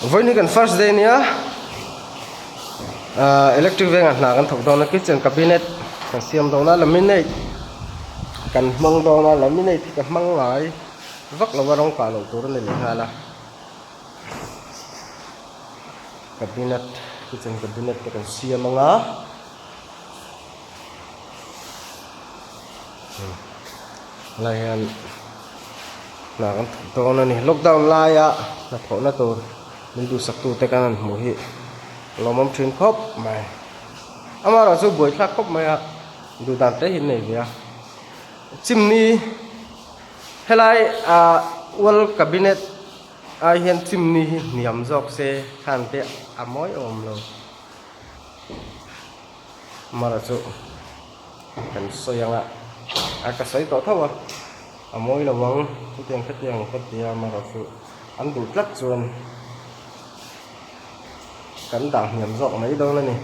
Vawiin hi kan first day ania ahh electric vengah hna kan thawk dawn a kitchen cabinet kan siam dawn a laminate kan hmang dawn a laminate hi ka hmang ngai vak lo a rawng kah loh tur a ni leh nghal a cabinet kitchen cabinet te kan siam ang a. Helai hian hna kan thawk dawn a ni lockdown laia hnathawhna tur min duhsak tute kan han hmuh hi a lawmawm thin khawp mai amaherawh chu buaithlak khawp mai a duh dan te hi an nei ve a chimney helai ah wall cabinet ai hian chimney hi hniam zawk se khan te a mawi awm lo. Mara chu kan sawi ang a a ka sawi tawh tho a a mawi lo ang chutiang khatiang ka ti a mara chu an duh tlat chuan kan dah hniam zawk mai dawn a ni.